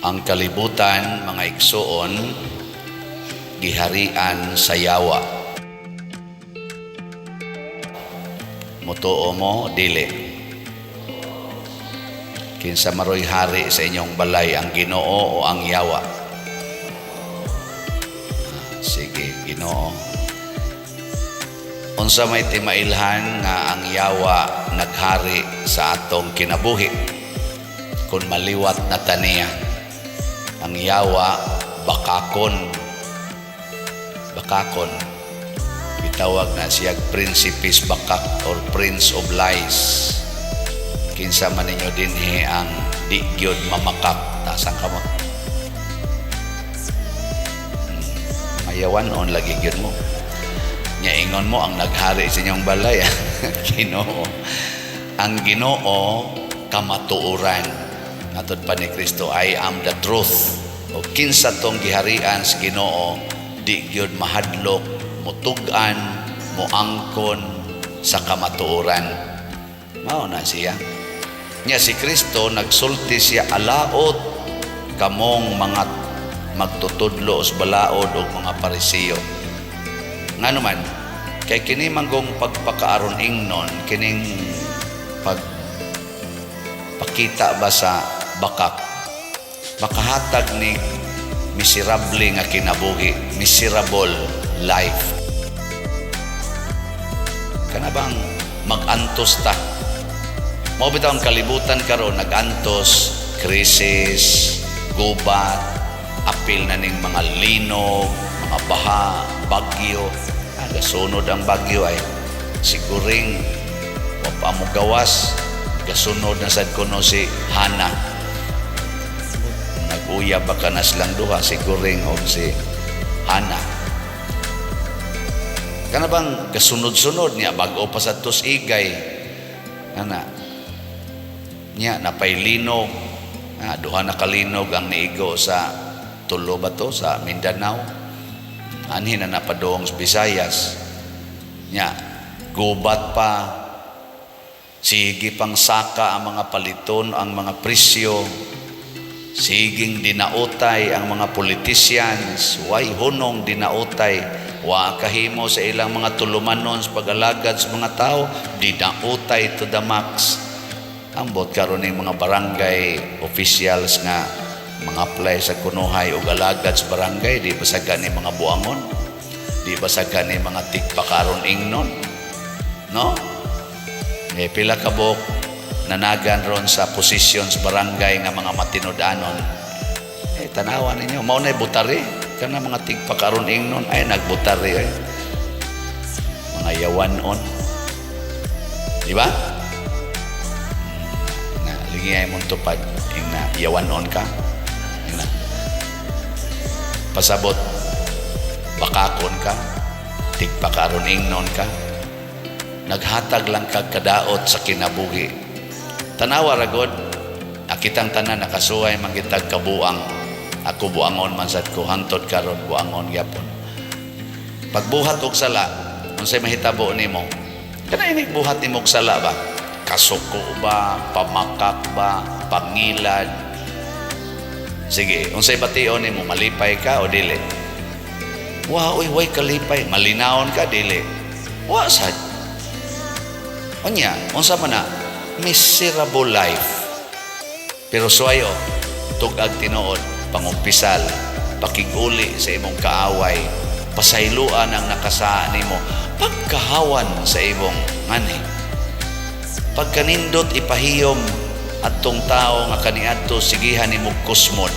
Ang kalibutan, mga igsuon, giharian sa yawa. Mutuo mo, dili. Kinsa maroy hari sa inyong balay, ang Ginoo o ang yawa? Sige, Ginoo. Unsa may timailhan nga ang yawa naghari sa atong kinabuhi? Kung maliwat na taniya, ang yawa bakakon. Bakakon. Gitawag na siya Prinsipis Bakak or Prince of Lies. Kinsa man ninyo dinhi ang di gyud mamakak, taas ang kamot. Mayawan on lagi gyud mo. Nya ingon mo ang naghari sa inyong balay, Ginoo. Ang Ginoo kamatuoran. Matod pa ni Kristo, "I am the truth." O kinsa tong giharian sa Ginoo, di gyud mahadlok, mutug-an, moangkon sa kamatuoran. Mao na siya. Nya si Kristo nagsulti siya, "Alaot kamong mga magtutudlo sa balaod og mga Parisiyo." Ngano man, kay kini manggong pagpakaaron ingnon, kining pag pakita ba sa bakak, makahatag ni miserable nga kinabuhi, miserable life. Kana bang mag-antos ta? Mao bitaw ang kalibutan karon nag-antos, krisis, gubat, apil na ning mga linog, mga baha, bagyo. Gasunod ang bagyo ay siguring wa pa mo gawas, gasunod na sad kuno si Hana. Nag-uyab ba ka na silang duha, si Guring o si Hana. Kana bang gasunod-sunod niya bag-o pa sa tos igay. Ana. Niya napay linog. Duha na kalinog ang niigo sa tulo ba to sa Mindanao. Anhi na napadong sa Visayas. Nya gubat pa, sige pang saka ang mga paliton, ang mga presyo. Siging dinautay ang mga politicians, way hunong dinautay, wa kahimo sa ilang mga tulumanon sa pag-alagad sa mga tao, dinautay to the max. Ambot karon ning mga barangay officials nga mga apply sa kunuhay og alagad sa barangay, di ba sa gani mga buangon? Di ba sa gani mga tigpakaron ingnon? No? Eh, pila ka buok nanagan ron sa posisyon sa barangay nga mga matinud-anon. Eh, tanawa ninyo, mao na'y butari. Kana mga tigpakaron ingnon, ay nagbutari ay. Mga yawanon. Di ba? Na, lingi ay mong tupad, ing na, yawanon ka. Ing na. Pasabot, bakakon ka, tigpakaron ingnon ka, naghatag lang kag kadaot sa kinabuhi. Tanawa ragod, akitang tanan nakasuway man kitag kabuang. Ako buangon man sad ko, hantod karon buangon gyapon. Pagbuhat og sala, unsay mahitabo nimo? Kana ini buhat nimo og sala ba? Kasuko ba, pamakak ba, pangilad? Sige, unsay bation nimo, malipay ka o dili? Wa, uy, way kalipay, malinawon ka dili? Wa sad. Unya, unsa man na? Miserable life. Pero suwayo, tug-ag tinuod, pangumpisal, pakiguli sa imong kaaway, pasayloan ang nakasaa nimo, pagkahawan sa imong ngani. Pagkanindot ipahiyom adtong tao nga kaniadto sigihan nimo kusmod.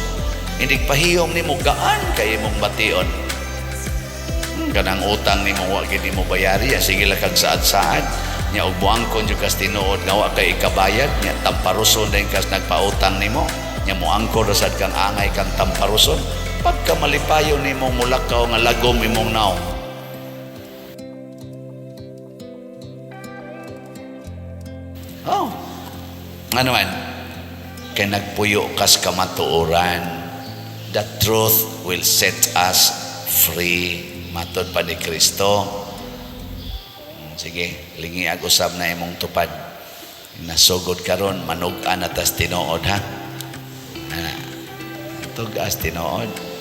Indig pahiyom nimo gaan kay imong bation. Kanang utang nimo wa gid nimo bayari, sige lang kag saad-saad. Nya og muangkon jud kas tinuod nga wa kay ikabayad, nya tamparuson din kas nagpautang nimo. Nya moangkon ra sad kang angay kang tamparuson. Pagka malipayon nimo mulakaw nga lagom imong naong. Oh. Ano man? Kay nagpuyo kas kamatuoran. The truth will set us free. Matod pa ni Kristo. Sige, lingi ag usab na imong tupad. Nasugod karon manug-an na tas tinuod ha. Ana. Tugas, tinuod.